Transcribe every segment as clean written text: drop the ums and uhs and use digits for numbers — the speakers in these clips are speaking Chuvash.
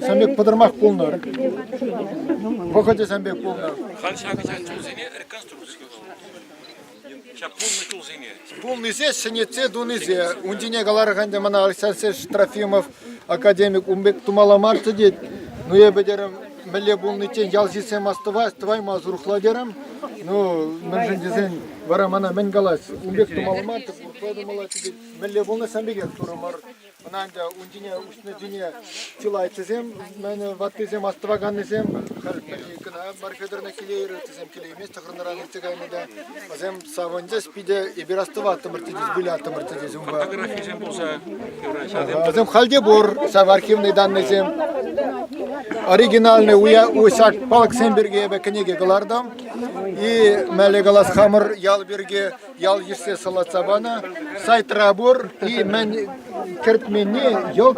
Сан пек пӑтӑрмах пулнӑ. Вӑхӑчӗ сан пек пулнӑ. Халь ҫакӑ ҫак чулсене реконструкци Ҫак пулнӑ чулсене. Пулнисе, ҫӗнетсе тунисе. Ун ҫине каларах ӗнтӗ мана Александр Трофимов академик ун пек тумалла марччӗ тет. Ну эпӗ терӗм, мӗнле пулниччен ял ҫынсем астӑвасть, тӑваймас урӑхла терӗм. Ну, мӗншӗн тесен вара мана мӗн калас, ун пек тумалла мар, урӑхла тумалла тет. Мӗнле пулнӑ, сан пекех турӑмӑр. Ӑна ӗнтӗ ун ҫине уҫнӑ ҫине чылайччӗсем, мӗн ваттисем, астӑваканнисем, халь пӗри кӑна Марфа Федоровна килейрӗ, ыттисем килеймест, тӑхӑрнӑран иртсе кайнӑ та. Вӗсем савӑнчӗҫ, питӗ эпир астӑваттӑмӑр тетӗҫ, выляттӑмӑр тетӗҫ унпа. Фотографисем пулса Вӗсем халь те пур, ҫав архивный данныйсем. Оригинальный уя ҫак палӑксем пирки эпӗ кӗнеке кӑлартӑм. И мӗнле калас, хамӑр ял пирки ял йышсе салатса панӑ. Сайтра пур и мӗн кӗртменни йӑлт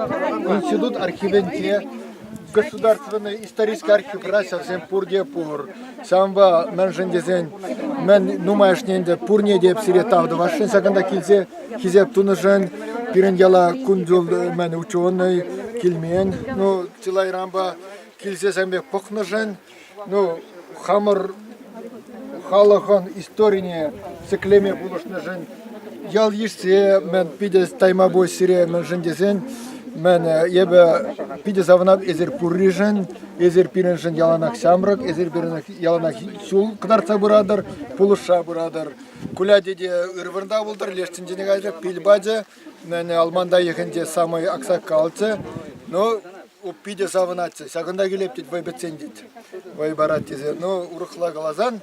институт архивӗнче государственный исторический архивра ҫавсем пурте пур. Ҫавӑнпа мӗншӗн тесен мӗн нумайӑшне ӗнтӗ пурне те сире тав тӑвасшӑн ҫакӑнта килсе хисеп тунӑшӑн. Пирӗн яла кун-ҫул мӗн ученый килмен. Ну, чылайранпа килсе сан пек пӑхнӑшӑн ну, хамӑр халӑхӑн историне ҫӗклеме пулӑшнӑшӑн ял-йышсе мӗн питӗ тайма пуҫ сире мӗншӗн тесен мӗн эпӗ питӗ савӑнап эсир пурришӗн, эсир пирӗншӗн яланах ҫамрӑк, эсир пирӗн яланах ҫул кӑтартса пыратӑр, пулӑшса пыратӑр. Куля тете ыр вырӑнта пултӑр, леш тӗнчене кайрӗ, пил пачӗ, мӗн Алманта йӑхӗнче самый аксакалччӗ. Ну, питӗ савӑнатчӗ. Ҫакӑнта килеп тет, вӑй пӗтсен тет. Вӑй парать тесе. Ну, урӑхла каласан,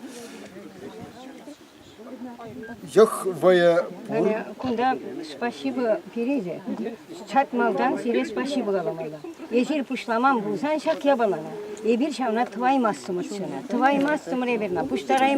йӑх вӑйӗ пур. Кунта спасибо пире те. Чат малтан сире спасибо каламалла. Эсир пуҫламан пулсан ҫак япалана эпир ҫавна тӑваймастӑмӑрччӗ. Тӑваймастӑмӑр эпир ӑна, пуҫтараймастӑмӑр.